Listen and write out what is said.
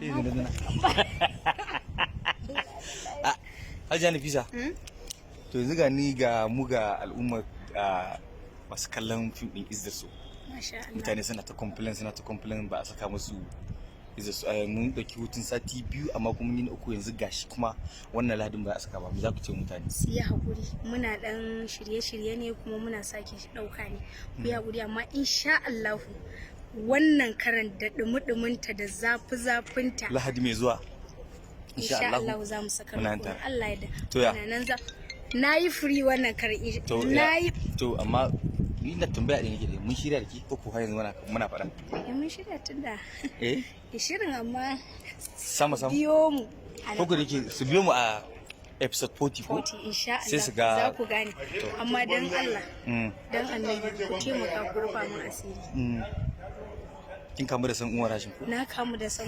Sai yanzu na. Ah, Hajiya Nafisa. To yanzu ga ni ga mu ga al'umma masu kallon fim din Izzar So. Masha Allah. Mutane suna ta complain, suna ta complain ba a saka musu Izzar So. Mun dauki hutun sati 2, amma kuma ni na uku yanzu, gashi kuma wannan Lahadin ba a saka ba. Me za ku ce mutane? Su yi haƙuri, muna ɗan shirye-shirye ne kuma muna sake ɗauka ne. Ku yi haƙuri, amma insha Allahu wannan karan da ɗumi-ɗuminta da zafi-zafinta. Lahadi mai zuwa. Insha Allah za mu saka Muna muku. tare. Allah ya da. To ya? Muna nan za na yi free wannan karan. To na yi. To amma ni na tambaya ɗin yake da mun shirya da ke ko har yanzu muna faɗa? Eh, mun shirya tunda Eh? shirin, amma Sama sama. biyo mu a Ko da ke su biyo mu a episode 40 ko? 40 insha Allah. Sai su ga za ku gane. Amma dan Allah, dan Annabi, ku taimaka ku rufa mun asiri. Kin kamu da san Umar Hashim ko? Na kamu da san